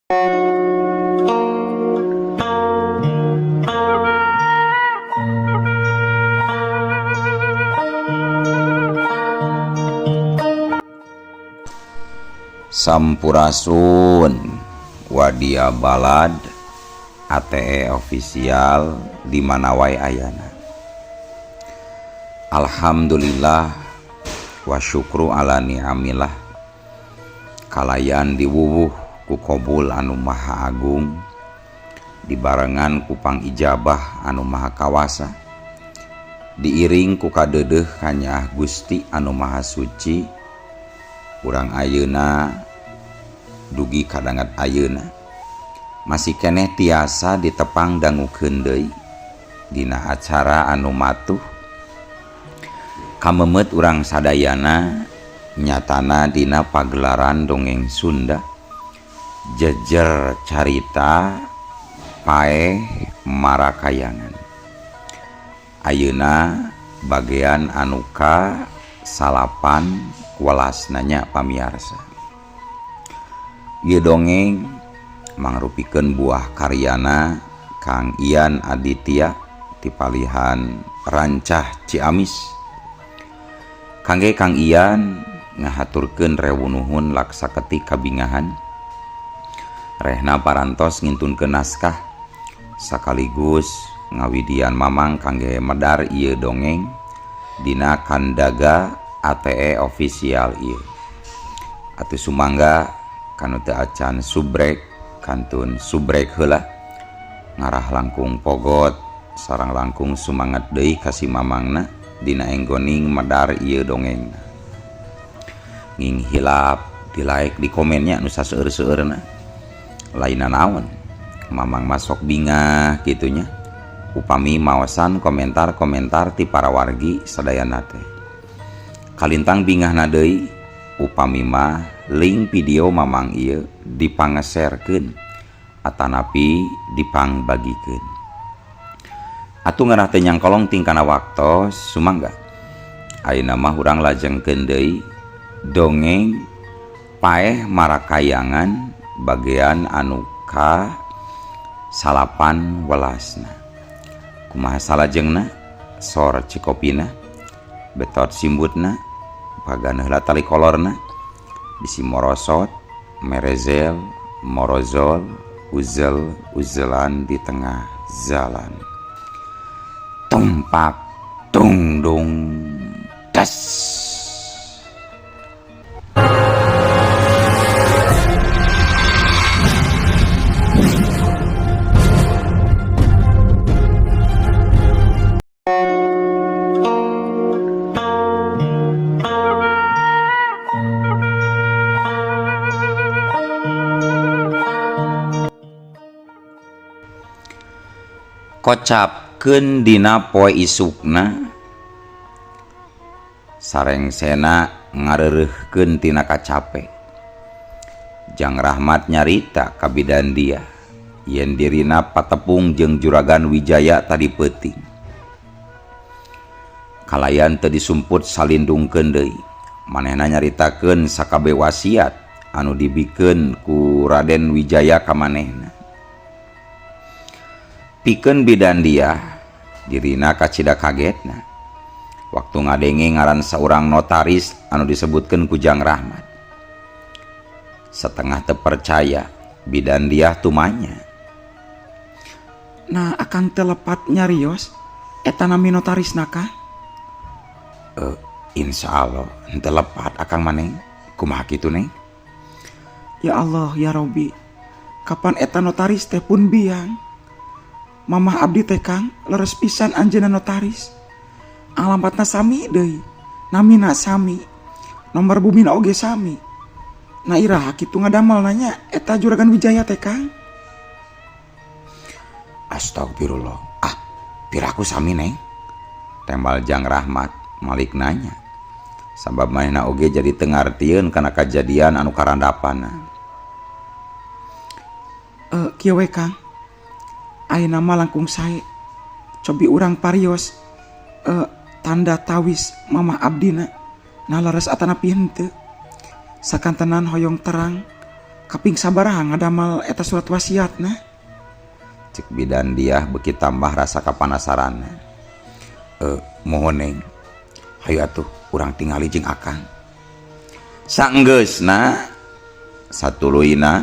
Sampurasun Wadia Balad ATE official di mana wae ayana. Alhamdulillah wa syukru ala ni'amillah kalayan diwuwuh ku kobul anu maha agung dibarengan ku pangijabah anu maha kawasa diiring ku kadeudeuh kanyaah Gusti anu maha suci urang ayeuna dugi kadangat ayeuna masih keneh tiasa ditepang dangukeun deui dina acara anu matuh kamemet urang sadayana nyatana dina pagelaran dongeng Sunda jejer carita paeh marakayangan. Ayeuna bagian anu ka 9 welasna nya pamiarsa. Ieu dongeng mangrupikeun buah karyana Kang Ian Aditya tipalihan Rancah Ciamis. Kangge Kang Ian ngahaturkeun rewu nuhun laksa ketik kabingahan. Rehna parantos ngintunkeun naskah sakaligus ngawidian mamang kangge medar ieu dongeng dina Kandaga ATE official ieu. Atuh sumangga kanu teu acan subrek kantun subrek heula ngarah langkung pogot sarang langkung sumangat deui ka si mamangna dina enggoning medar ieu dongengna. Nging hilap di like di komennya nu saseueur-seueurna. Lainna naon mamang masok bingah kitunya upami maosan komentar-komentar ti para wargi sadayana teh. Kalintang bingahna deui upami mah link video mamang ieu dipangeserkeun atanapi dipangbagikeun. Atuh ngarah teu nyangkolong tingkana waktos sumangga. Ayeuna mah urang lajengkeun deui dongeng paeh marakayangan bagian anu ka 9 welasna. Kumaha salajengna sor cikopina betot simbutna pagan heula tali kolorna bisi morosot merezel morozol uzel uzelan di tengah jalan tumpak tungdung das. Kocapkeun dina poe isukna sarengsena ngareureurkeun tina kacape. Jang Rahmat nyarita ka bidan dia yen dirina patepung jeung Juragan Wijaya tadi peuting. Kalayan teu disumput salindungkeun deui. Manehna nyaritakeun sakabe wasiat anu dibikeun ku Raden Wijaya ka manehna. Pikeun bidan dia dirina kacida kagetna waktu ngadenge ngaran saurang notaris anu disebutkeun ku Jang Rahmat. Setengah terpercaya bidan dia tumanya. Nah akang telepat nyarios eta nami notaris naka? Insya Allah henteu lepat akang maneng. Kumaha kitu neng? Ya Allah ya Robi, kapan eta notaris teh pun biang. Mamah abdi teh Kang leres pisan anjeunna notaris. Alamatna sami deui, namina sami, nomor bumina oge sami. Na iraha kitu ngadamel nanya eta Juragan Wijaya teh Kang. Astagfirullah. Ah, piraku sami neng. Tembal Jang Rahmat malik nanya. Sabab manehna oge jadi teu ngartieun kana kajadian anu karandapanna. Kieu we Kang. Ayeuna mah langkung sae. Cobi urang parios tanda tawis mamah abdina. Nah leres atanapi henteu. Sakantenan hoyong terang Kaping sabaraha ngadamal eta surat wasiatna? Cek bidan dia beuki tambah rasa kapanasaranna. Mohon Neng, hayu atuh urang tingali jeung akang. Sanggeusna satuluyna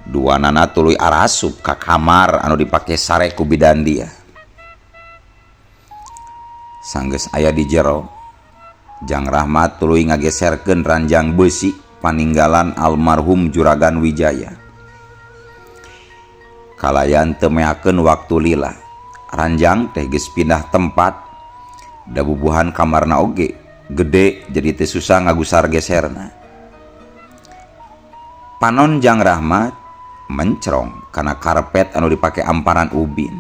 duanana tuluy arasup ka kamar anu dipake sare ku bidan dia. Sanggeus aya di jero, Jang Rahmat tuluy ngageserkeun ranjang beusi paninggalan almarhum Juragan Wijaya. Kalayan teu meakeun waktu lila, ranjang teh geus pindah tempat, da bubuhan kamarna oge gede jadi teu susah ngagusar geserna. Panon Jang Rahmat mencrong kana karpet anu dipake amparan ubin.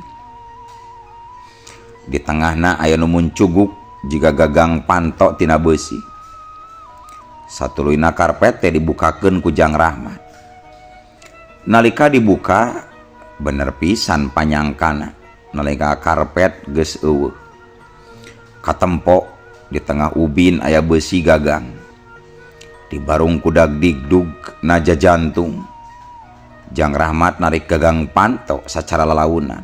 Di tengahna aya nu muncuguk jiga gagang panto tina beusi. Satuluyna karpet teh dibukakeun ku Jang Rahmat. Nalika dibuka bener pisan panyangkana nalika karpet geus eueuh. Katempo di tengah ubin aya beusi gagang. Di barung kudag digdug naja jantung. Jang Rahmat narik gagang panto sacara lalaunan.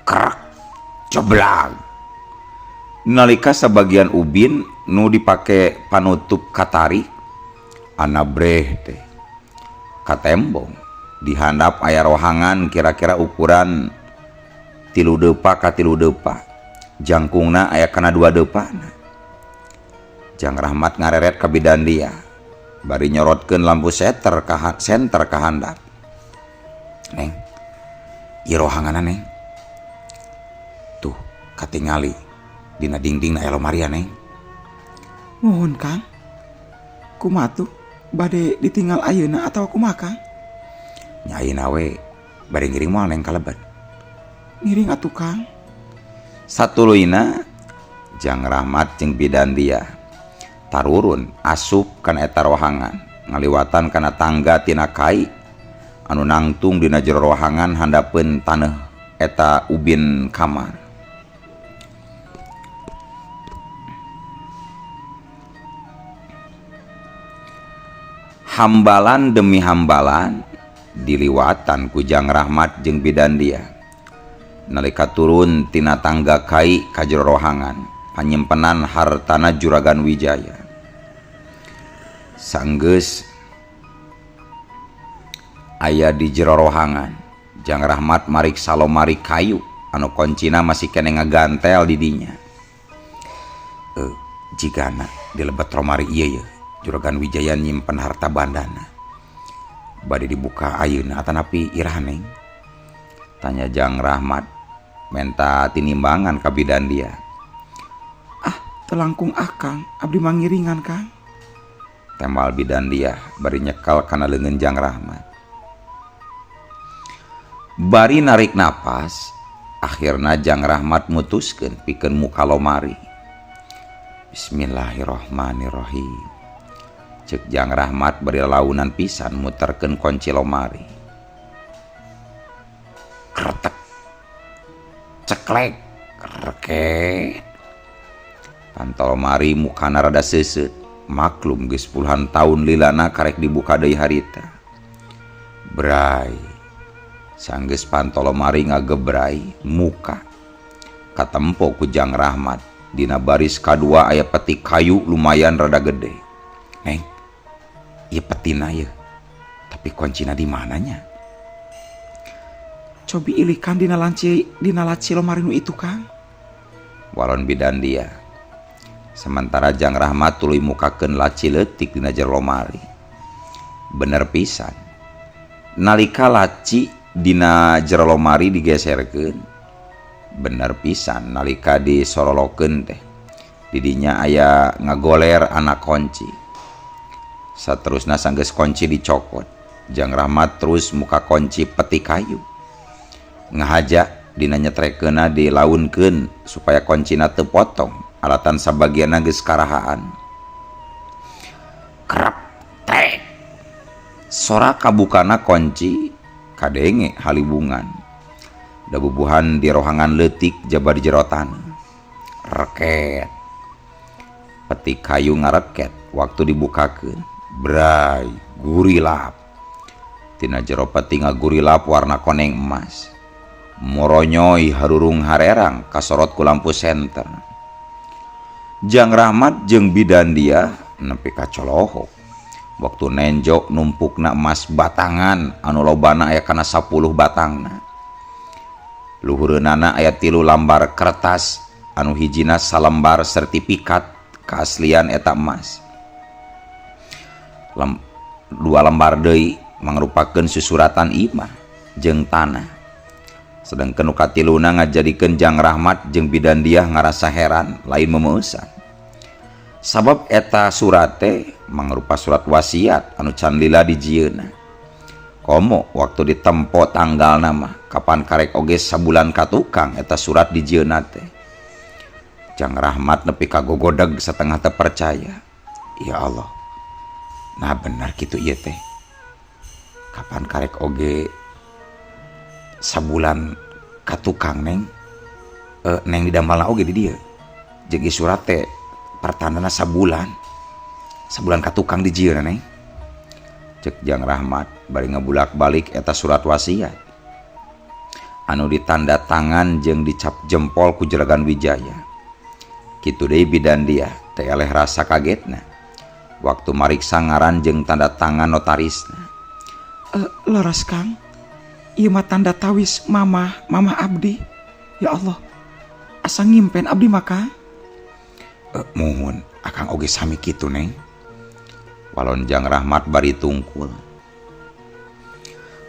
Krek, coblag. Nalika sabagian ubin nu dipake panutup katarik anabreh teh katembong. Di handap aya rohangan kira-kira ukuran 3 depa ka 3 depa. Jangkungna aya kana 2 depana. Jang Rahmat ngareret ka bidan dia bari nyorotkeun lampu senter ka handap. Neng, ieu rohanganna Neng. Tuh katingali dina dinding aya lomari Neng. Mohon Kang. Kumaha tuh bade ditinggal ayeuna atawa kumaha Kang? Nya ayeuna we bade ngiring moal Neng kalebet. Ngiring atuh Kang. Satuluyna Jang Rahmat jeung bidan dia tarurun asup kana eta rohangan ngaliwatan kana tangga tina kai anu nangtung dina jero rohangan handapeun taneuh eta ubin kamar. Hambalan demi hambalan diliwatan ku Jang Rahmat jeung bidan dia. Nalika turun tina tangga kai ka jero rohangan panyimpenan hartana Juragan Wijaya. Sanggeus aya di jero rohangan, Jang Rahmat mariksa lomari kayu anu koncina masih keneh ngagantel di dinya. Jigana di lebet lomari ieu ye Juragan Wijaya nyimpen harta bandana. Bade dibuka ayeuna atanapi irah Neng? Tanya Jang Rahmat menta tinimbangan ka bidan dia. Ah, telangkung akang, abdi mangiringan Kang. Tembal bidan dia bari nyekal kana leungeun Jang Rahmat. Bari narik napas, akhirna Jang Rahmat mutuskeun pikeun muka lomari. Bismillahirrahmanirrahim. Cek Jang Rahmat bari launan pisan muterkeun kunci lomari. Kretek, ceklek, reket. Panto lomari mukana rada seuseut. Maklum geus puluhan tahun lilana karek dibuka deui harita. Bray. Sanggeus panto lomari ngagebray muka. Katempo ku Jang Rahmat. Dina baris kadua aya peti kayu lumayan rada gede. Neng, ieu petina ieu. Tapi kuncina di mananya? Cobi ilikan dina laci lomari nu itu Kang. Walon bidan dia. Sementara Jang Rahmat tuluy mukakeun laci leutik dina jero lomari. Bener pisan. Nalika laci dina jero lomari digeserkeun, bener pisan nalika disorolokeun teh. Didinya aya ngagoler anak kunci. Saterusna sanggeus kunci dicokot, Jang Rahmat terus muka kunci peti kayu. Ngahaja dina nyetrekeunna dilaunkeun supaya kuncina teu potong. Alatan sabagianna geus karahaan. Krep trek. Sora kabukana kunci kadenge halibungan. Da bubuhan di rohangan leutik jaba di jero taneuh. Reket. Peti kayu ngareket waktu dibukakeun. Bray, gurilap. Tina jero peti ngagurilap warna koneng emas. Moronyoy harurung harerang kasorot ku lampu senter. Jang Rahmat jeung bidan dia nepi ka colohok. Waktu nenjok numpukna emas batangan anu lobana aya kana 10 batangna. Luhureunana aya 3 lambar kertas anu hijina salembar sertifikat keaslian eta emas. 2 lembar deui mangrupakeun susuratan imah jeung tanah. Sedangkan nu katiluna ngajadikeun Jang Rahmat jeung bidan dia ngarasa heran lain memeusan. Sabab eta surat teh mangrupa surat wasiat anu can lila dijieunna. Komo waktu ditempo tanggal nama kapan karek oge sabulan ka tukang eta surat dijieunna teh. Jang Rahmat nepi ka gogodeg setengah teu percaya. Ya Allah. Nah benar kitu ieu teh. Kapan karek oge sabulan ka tukang neng? Neng didamalna oge di dieu. Jeung ieu surat teh pertandana sabulan. Sabulan ka tukang dijieunna neng. Cek Jang Rahmat bari ngabulak-balik eta surat wasiat. Anu ditanda tangan jeung dicap jempol ku Juragan Wijaya. Kitu deui bidan dia teh eleh rasa kagetna. Waktu mariksa ngaran jeung tanda tangan notarisna. Leres Kang. Ieu mah tanda tawis mamah, mamah abdi. Ya Allah. Asa ngimpen abdi mah Kang. Muhun, akang oge sami kitu neng. Walon Jang Rahmat bari tungkul.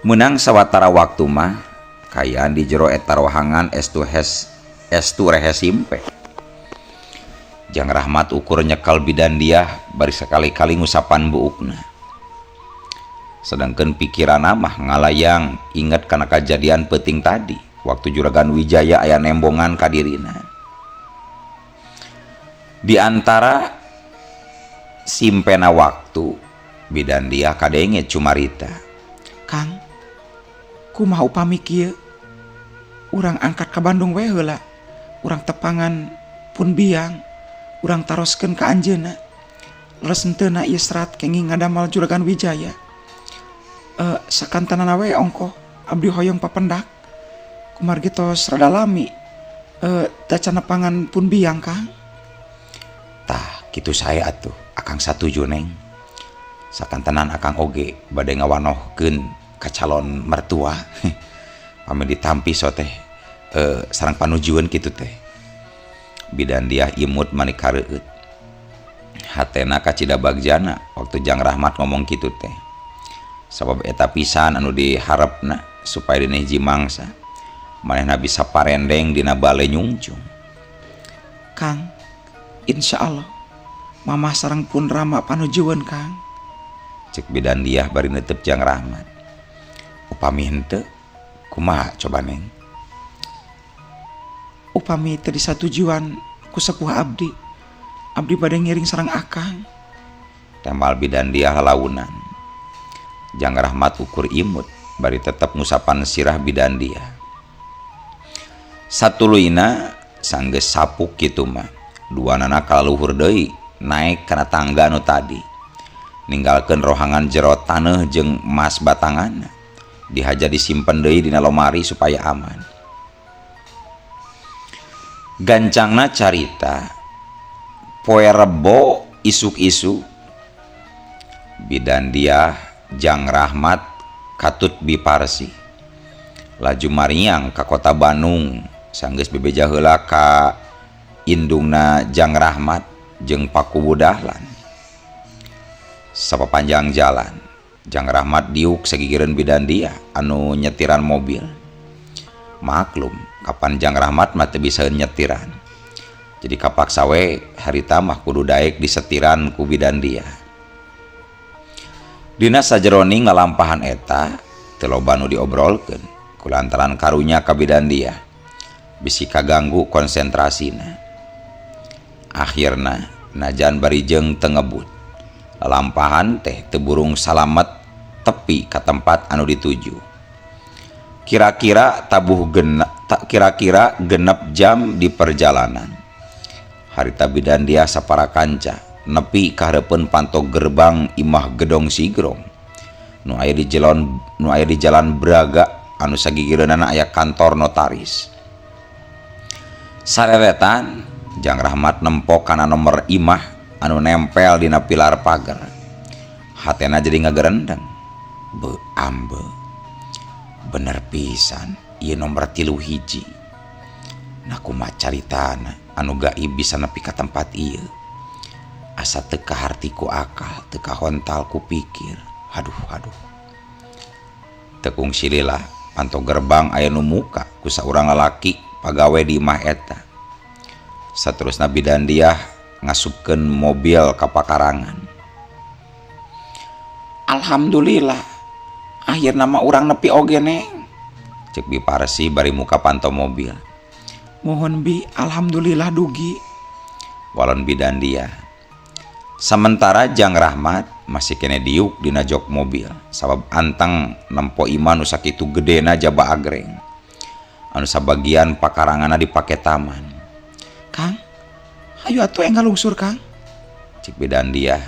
Menang sawatara waktu mah kayaan di jero eta rohangan estu hes estu rehes simpe. Jang Rahmat ukur nyekal bidan dia bari sekali-kali ngusapan buukna. Sedangkan pikiran mah ngalayang inget kana kajadian peuting tadi waktu Juragan Wijaya aya nembongan ka dirina. Di antara simpena waktu bidan dia kadenge cumarita. Kang, kumaha upami kieu? Urang angkat ka Bandung we heula. Urang tepangan pun biang, urang taroskeun ka anjeunna. Leres henteuna ieu serat kenging ngadamal Juragan Wijaya. Sakantanana we ongkoh abdi hoyong papendak. Kumargi tos rada lami. Tacan nepangan pun biang Kang. Tah, kitu sae atuh. Akang satuju neng. Sakantenan akang oge bade ngawanohkeun ka calon mertua. Pami ditampi so teh sareng panujueun kitu teh. Bidan dia imut manik kareueut. Hatena kacida bagjana waktu Jang Rahmat ngomong kitu teh. Sabab eta pisan anu diharepna supaya dina hiji mangsa manehna bisa parendeng dina bale nyungcung. Kang, insyaallah mamah sareng pun Rama panujueun Kang. Cek bidan dia bari neuteub Jang Rahmat. Upami henteu kumaha coba neng? Upami teu disatujuan ku sepuh abdi, abdi bade ngiring sareng akang. Tembal bidan dia halaunan. Jang Rahmat ukur imut bari tetep ngusapan sirah bidan dia. Satuluyna sanggeus sapuk kitu mah. Dua nana kaluhur deui naik kana tangga nu tadi. Ninggalkeun rohangan jero taneuh jeung emas batangan. Dihaja disimpen deui dina lomari supaya aman. Gancangna carita poe Rebo isuk-isuk bidan dia Jang Rahmat katut biparsi laju mariang ka kota Bandung sanggeus bebeja heula ka indungna Jang Rahmat jeung Pakuwu Dahlan. Sapapanjang jalan Jang Rahmat diuk sagigireun bidan dia anu nyetiran mobil. Maklum kapan Jang Rahmat mah teu bisa nyetiran. Jadi kapaksa we harita mah kudu daek disetiran ku bidan dia. Dina sajeroning lalampahan eta teu loba nu diobrolkeun kulantaran karunya ka bidan dia. Bisi kaganggu konsentrasina. Akhirna najan bari jeung teu ngebut. Lalampahan teh teu burung salamet tepi ka tempat anu dituju. Kira-kira tabuh genep, tak kira-kira genep jam di perjalanan. Harita bidan dia sapara kanca Nepi ka hareupeun panto gerbang Imah Gedong Sigrong nu aya di jalan nu aya di Jalan Braga anu sagigireunana aya kantor notaris. Sareretan Jang Rahmat nempo kana nomor imah anu nempel dina pilar pager. Hatena jadi ngagerendeng. Be ambe. Bener pisan ieu nomor 31. Nah, kumaha caritana anu gaib bisa nepi ka tempat ieu? Asa teu kaharti ku akal, teu kahontal ku pikir. Aduh, aduh. Teu kungsi lila, panto gerbang aya nu muka ku saurang lalaki pagawe di imah eta. Saterusna bidan Diah ngasupkeun mobil ka pakarangan. Alhamdulillah, akhirna mah urang nepi oge, Neng. Cek Bi Parsi bari muka panto mobil. Mohon, Bi, alhamdulillah dugi. Walon bidan Diah. Sementara Jang Rahmat masih keneh diuk dina jok mobil sabab anteng nempo imah nu sakitu gedena jaba agreng anu sabagian pakaranganna dipake taman. Kang, hayu atuh enggal lungsur, Kang. Cek bidan Diah.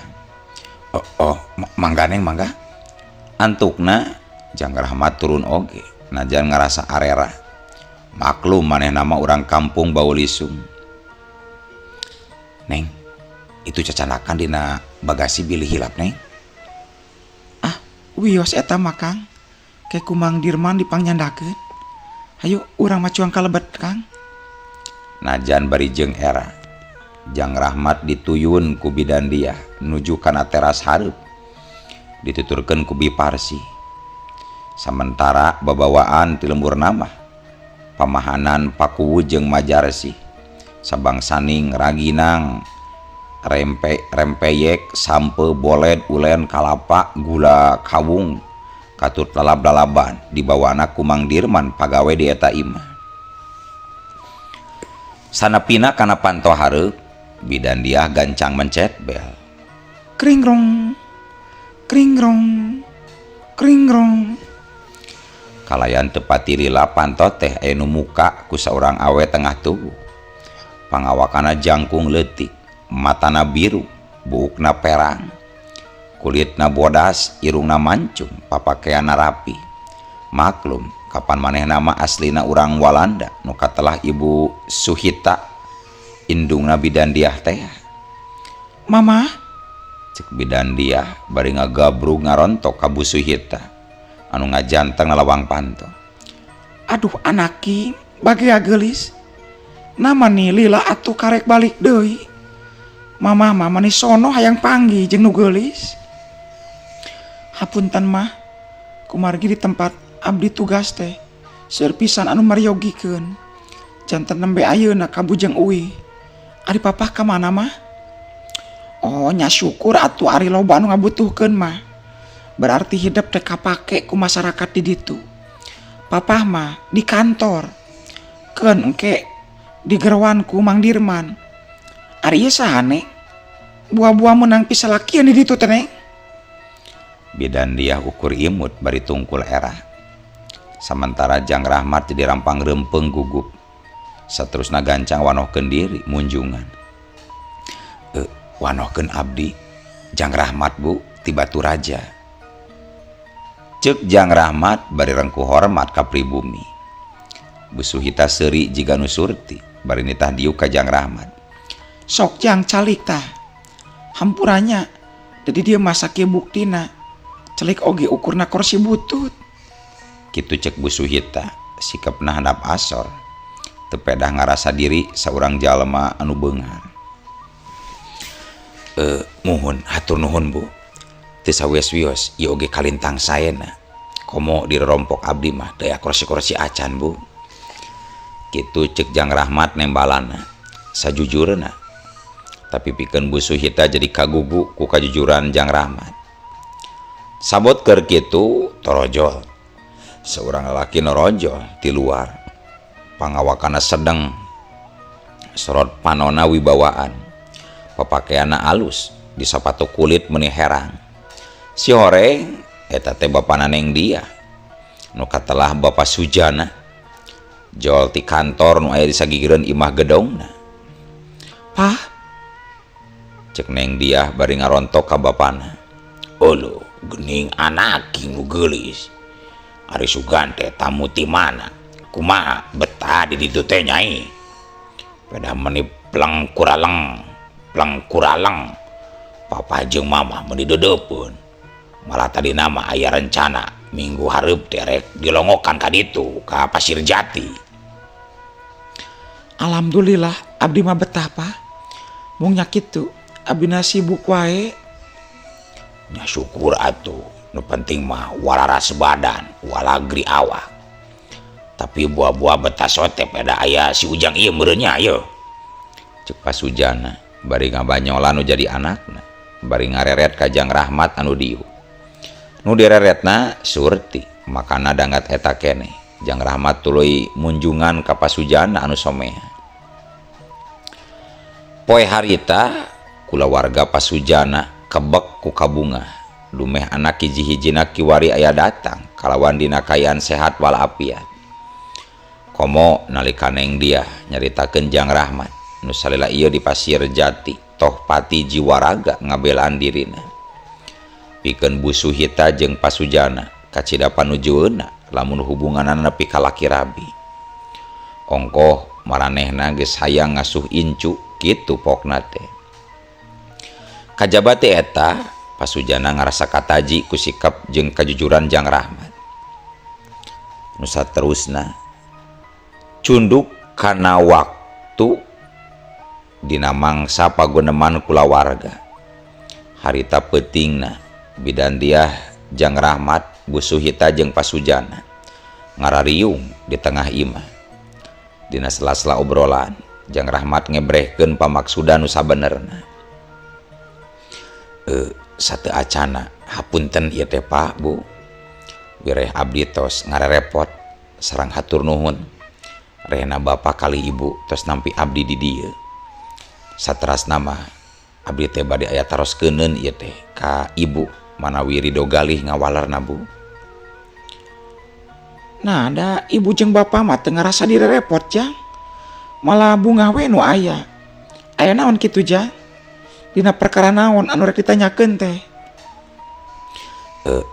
Oh, mangga, Neng, mangga. Antukna Jang Rahmat turun oge najan ngarasa arera. Maklum, manehna mah urang kampung bau lisung. Neng, itu cacanakan dina bagasi, bilih hilap, Neng. Ah, wios eta mah, Kang. Ke ku Mang Dirman dipangnyandakkeun. Hayu urang macuang ka lebet, Kang. Najan bari jeung era, Jang Rahmat dituyun ku bidan Diah nuju kana teras hareup, dituturkeun ku Bi Parsi. Samentara babawaan ti lemburna mah pamahanan Pakuwu jeung Majarsih, sabangsaning raginang, rempe, rempeyek, sampe, boled, ulen kalapa, gula kawung, katut lalab-lalaban dibawana ku Mang Dirman, pagawe di eta imah. Sanepina kana panto hareup, bidan Diah gancang mencet bel. Kringrong, kringrong, kringrong. Kalayan teu pati lila, panto teh aya nu muka ku saurang awe tengah tubuh. Pangawakana jangkung leutik, matana biru, buukna perang, kulitna bodas, irungna mancung, papakeanna rapi. Maklum, kapan manehna mah aslina urang Walanda nu katelah Ibu Suhita, indungna bidan Diah teh. Mama. Cek bidan Diah bari ngagabrug ngarontok ka Bu Suhita anu ngajanteng lawang panto. Aduh, anaki bagea geulis. Naha mani lila atuh, karek balik deui? Mama mah mani sono hayang panggih jeung nu geulis. Hapunten, Mah, kumargi di tempat abdi tugas teh seueur pisan anu maryogikeun. Janten nembe ayeuna ka Bujeng uih. Ari Papa ka mana, Mah? Oh nya, syukur atuh ari loba anu ngabutuhkeun mah. Berarti hidep teh kapake ku masyarakat di ditu. Papa mah di kantor. Keun engke digeroan ku Mang Dirman. Ari ieu saha, Neng? Buah-buah menang pisalakian di ditu teh, Neng. Bidan Diah ukur imut bari tungkul era. Sementara Jang Rahmat jadi rampang rempeng gugup. Saterusna gancang wanohkeun diri munjungan. Wanohkeun abdi Jang Rahmat, Bu, ti Batu Raja. Cek Jang Rahmat bari rengkuh hormat ka pribumi. Bu Suhita seuri jiga nu surti bari nitah diuk ka Jang Rahmat. Sok, Jang, calik tah. Hampura nya, jadi dia masak kieu buktina. Celik oge ukurna kursi butut. Kitu cek Bu Suhita, sikapna handap asor. Teu pedah ngarasa diri saurang jalma anu beunghar. Muhun, hatur nuhun, Bu. Teu sawios-wios ieu oge kalintang saena. Komo di rompok abdi mah teu aya kursi-kursi acan, Bu. Kitu cek Jang Rahmat nembalana. Sajujurna. Tapi pikeun Bu Suhita jadi kagugu ku kajujuran Jang Rahmat. Sabot keur kitu, torojol. Seorang lelaki norojol di luar. Pangawakana sedeng. Sorot panona wibawaan. Papakaianna alus, di sapatu kulit meni herang. Si horeng eta teh bapana Neng Dia. Nu katelah Bapak Sujana. Jol ti kantor nu aya di sagigireun imah gedongna. Pah. Cek Neng Diah bari ngarontok ka bapana. Uluh, geuning anak nu geulis. Ari sugan teh tamu ti mana? Kumaha betah di ditu teh nyai? Peda meuni pleng kuraleng, pleng kuraleng. Papa jeung mama meuni deudeupeun. Malah tadi nama aya rencana minggu hareup teh rek dilongokan ka ditu ka Pasir Jati. Alhamdulillah abdi mah betah, Pak. Mung nya kitu, abdina sibuk wae. Nya syukur atuh, nu penting mah wararas badan, walagri awak. Tapi buah-buah betah sote pada aya si Ujang ieu meureun nya ieu. Cek Pasujana bari ngabanyolan nu jadi anakna, bari ngareret ka Jang Rahmat anu diuk. Nu direretna Surti, makana dangat eta keneh. Jang Rahmat tuluy munjungan ka Pasujana anu somea. Poe harita kulawarga Pasujana kebek ku kabungah. Dumeh anak hiji-hijina kiwari aya datang kalawan dina kaayaan sehat walafiat. Komo nalika Neng Diah nyaritakeun Jang Rahmat nu salila ieu di Pasir Jati toh pati jiwa raga ngabelaan dirina. Pikeun Bu Suhita jeung Pasujana kacida panujueuna lamun hubunganana nepi ka laki rabi. Ongkoh maranehna geus hayang ngasuh incu kitu pokna teh. Kajaba ti eta Pasujana ngarasa kataji ku sikap jeung kajujuran Jang Rahmat. Nu saterusna cunduk kana waktu dina mangsa paguneman kulawarga. Harita peutingna bidan Diah Jang Rahmat, Bu Suhita jeung Pasujana ngarariung di tengah imah. Dina sela-sela obrolan Jang Rahmat ngebrehkeun pamaksudan nu sabenerna. Sateu acana hapunten ieu teh Pak Bu. Wireh abdi tos ngarerepot sareng hatur nuhun. Rehna bapa kali ibu tos nampi abdi di dieu. Saterasna mah abdi teh bade aya taroskeuneun ieu teh ka ibu manawi ridho galih ngawalerna Bu. Nah, da ibu jeung bapa mah teu ngarasa direrepot, Jang. Malah bungah we nu aya. Aya naon kitu, Jang? Dina perkara naon anu rek ditanyakeun teh?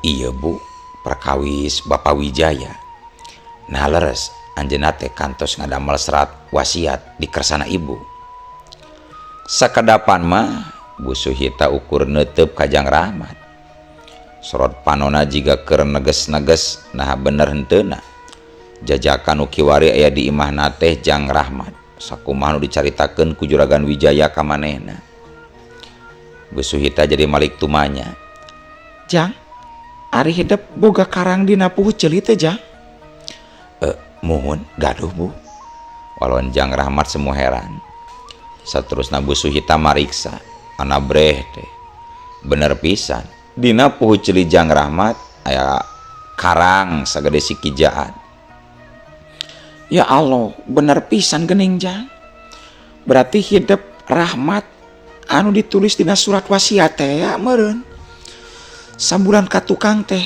Iya Bu, perkawis Bapak Wijaya. Nah leres anjeunna teh kantos ngadamel serat wasiat di kersana ibu. Sakadapan mah Bu Suhita ukur neuteup ka Jang Rahmat. Sorot panona jiga keur neges-neges naha bener henteuna. Jajakan nu kiwari aya di imahna teh Jang Rahmat. Sakumaha nu dicaritakeun ku Juragan Wijaya ka manehna. Bu Suhita jadi malik tumanya. Jang, ari hidep boga karang dina puhu ceuli teh, Jang? Muhun gaduh Bu. Walon Jang Rahmat semu heran. Saterusna Bu Suhita mariksa, anabreh teh. Bener pisan. Dina puhu ceuli Jang Rahmat aya karang sagede sikijaan. Ya Allah, bener pisan geuning Jang. Berarti hidep Rahmat anu ditulis dina surat wasiat teh ya meureun. Sabulan ka tukang teh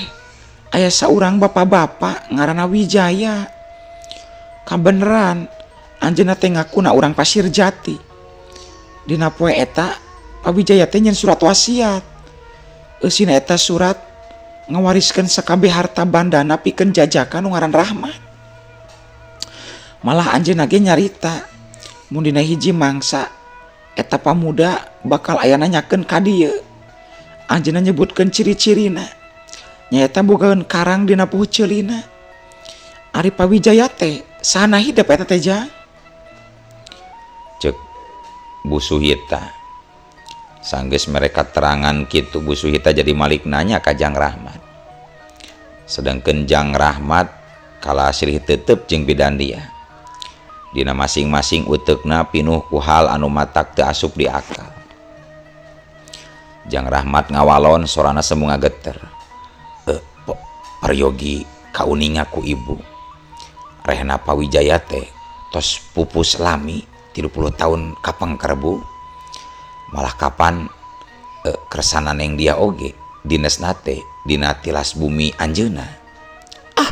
aya saurang bapak-bapak ngaranna Wijaya. Kabeneran anjeunna teh ngakuna urang Pasir Jati. Dina poe eta Pak Wijaya teh nyen surat wasiat. Eusina eta surat ngawariskeun sakabeh harta bandana pikeun jajakan nu ngaran Rahmat. Malah anjeunna ge nyarita mun dina hiji mangsa eta pamuda bakal aya nanyakeun ka dieu. Anjeunna nyebutkeun ciri-cirina. Nyaeta bogaeun karang dina puhu ceulina. Ari Pak Wijaya teh sana hidep eta teh, Jang? Cek Bu Suhita. Sanggeus mereka terangan kitu Bu Suhita jadi malik nanya ka Jang Rahmat. Sedangkeun Jang Rahmat kalah silih tetep jeung bidan dia. Dina masing-masing uteukna pinuh ku hal anu matak teu asup di akal. Jang Rahmat ngawalon sorana semu ngageter. Peryogi kauninga ku ibu. Rehna Pak Wijaya teh tos pupus lami 30 tahun kapengker Bu. Malah kapan kersana Neng Dia oge dinesna teh dina tilas bumi anjeunna. Ah.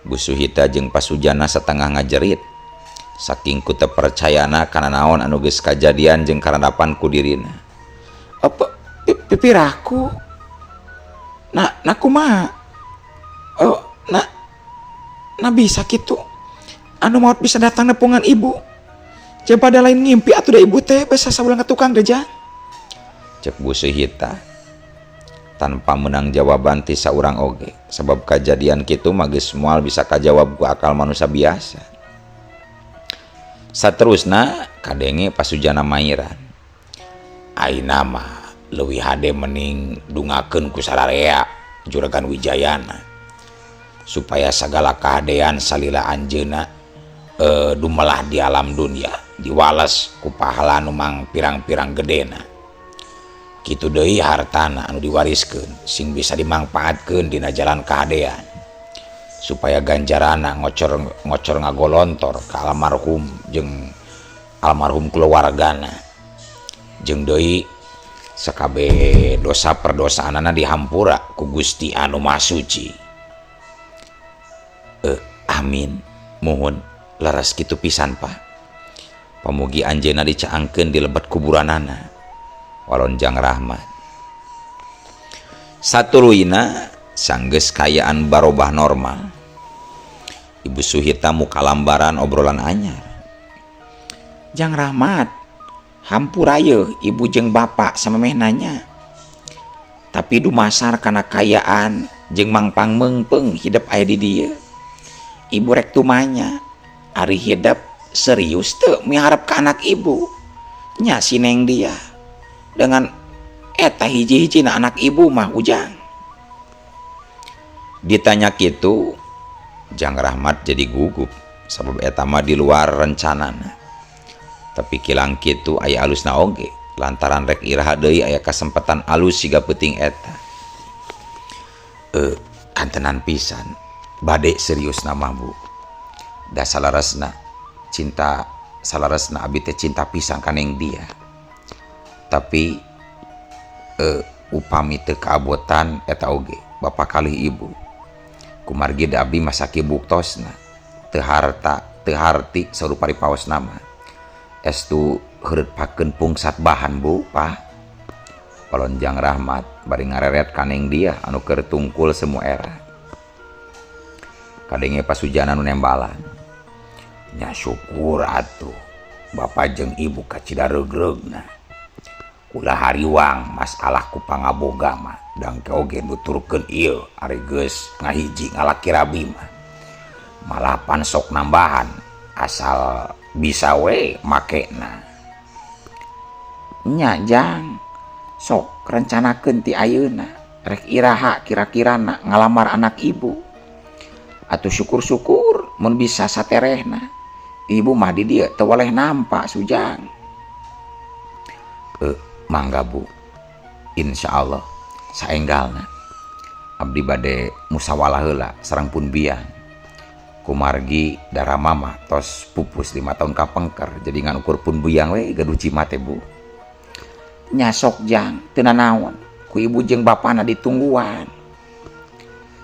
Bu Suhita jeung Pasujana satengah ngajerit. Saking ku teu percayana kana naon anu geus kajadian jeung karandapan ku dirina. Apa pipiraku? Na na kumaha? Oh, na na bisa kitu. Anu maot bisa datang nepungan ibu. Jeung pada lain ngimpi atuh da ibu teh basa sabulan ka tukang teh jang. Cek Bu Suhita tanpa menang jawaban ti saurang oge sebab kajadian kitu mah geus moal bisa kajawab ku akal manusia biasa. Saterusna kadenge Pasujana mairan. Ayeuna mah leuwih hade mending dungakeun ku sararea Juragan Wijayana supaya sagala kahadean salila anjeunna dumelah di alam dunia diwales ku pahala anu mang pirang-pirang gedena. Kitu deui hartana anu diwariskeun sing bisa dimangpaatkeun dina jalan kahadean supaya ganjarana ngocor ngagolontor ka almarhum jeung almarhum keluargana jeung deui sakabeh dosa perdosaanana dihampura ku Gusti anu Maha Suci. Amin muhun leres kitu pisan Pak. Pamugi anjeunna dicaangkeun di lebet kuburanana walon Jang Rahmat. Satuluyna sanggeus kayaan barobah normal. Ibu Suhita muka lambaran obrolan anyar. Jang Rahmat, hampura yeuh ibu jeung bapak samemeh nanya. Tapi dumasar kana kayaan jeung mangpang meungpeung hidep aya di dieu. Ibu rek tumanya, ari hidep serius teu miharep ka anak ibu. Nya si Neng dia. Dengan eta hiji-hijina anak ibu mah ujang. Ditanya kitu, Jang Rahmat jadi gugup sabab eta mah di luar rencanana. Tapi kilang kitu aya alusna oge lantaran rek iraha deui aya kasempatan alus siga peuting eta. Kantenan pisan bade serius nama Bu. Da salaresna cinta salaresna abi teh cinta pisan ka Neng dia. Tapi upami teu kaabotan eta oge bapa kalih ibu. Kumargi da abdi mah sakibuktosna teu harta teu harti sarupa paos nama. Estu heureut pakeun pungsat bahan Bu Pak. Palon Jang Rahmat bari ngareret ka Neng dia anu keur tungkul semua era. Kadenge Pasujana nu nembalan. Nya syukur atuh bapa jeung ibu kacida reugreugna. Ulah hariwang masalah ku pangaboga mah dangke oge nuturkeun ieu ari geus ngahiji ngalaki rabi mah. Malah pan sok nambahan asal bisa we makena. Nya Jang, sok rencanakeun ti ayeuna rek iraha kira-kirana ngalamar anak ibu. Atuh syukur-syukur mun bisa saterehna. Ibu mah di dieu teu weleh nampa Sujang. Mangga Bu, insyaallah saenggalna abdi bade musawalah heula sareng pun biang. Kumargi darah mama tos pupus 5 tahun kapengker jadi ngan ukur pun biang we gaduh jimat teh Bu. Nya sok Jang, teu nanaon ku ibu jeung bapana ditungguan.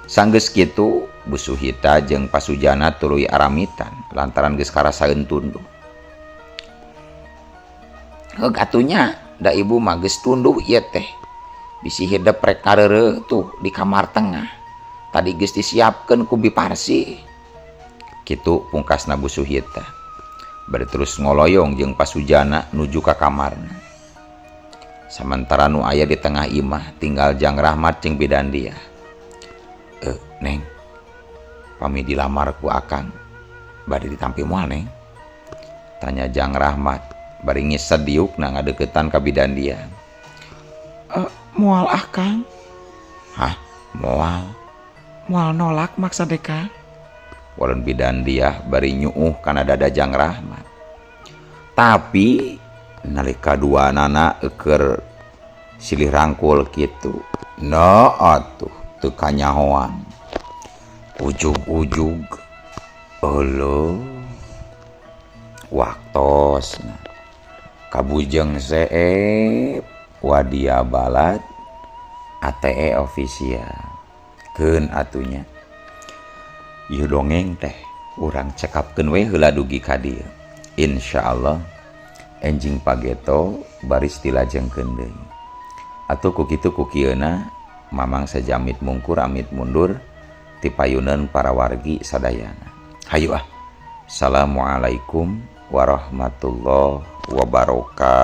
Sanggeus kitu Bu Suhita jeung Pasujana tuluy aramitan lantaran geus karasaeun tunduh. Heug atunya da ibu mah geus tunduh ieu teh. Bisi hidep rek kareureuh tuh di kamar tengah. Tadi geus disiapkeun ku Biparsi. Kitu pungkasna Bu Suhita. Bari terus ngoloyong jeung Pasujana nuju ka kamarna. Samentara nu aya di tengah imah tinggal Jang Rahmat jeung bidan dia. Neng, pami dilamar ku akang bade ditampi moal Neng? Tanya Jang Rahmat bari ngised diukna ngadeukeutan ka bidan dia. Moal akang. Hah? Moal? Moal nolak maksa deka. Walon bidan dia bari nyuuh kana dada Jang Rahmat. Tapi nalika dua nana eukeur silih rangkul kitu. No atuh teu kanyahoan. Ujug-ujug euleuh waktosna kabujeng seep wadia balat ATE official keun atunya. Ieu dongeng teh urang cekapkeun we heula dugi ka dieu. Insya Allah enjing pageto baris dilajengkeun deui. Atuh ku kitu ku kieuna Mamang sajamit mungkur amit mundur ti payuneun para wargi sadayana. Hayu ah. Assalamualaikum warahmatullahi wabarakatuh.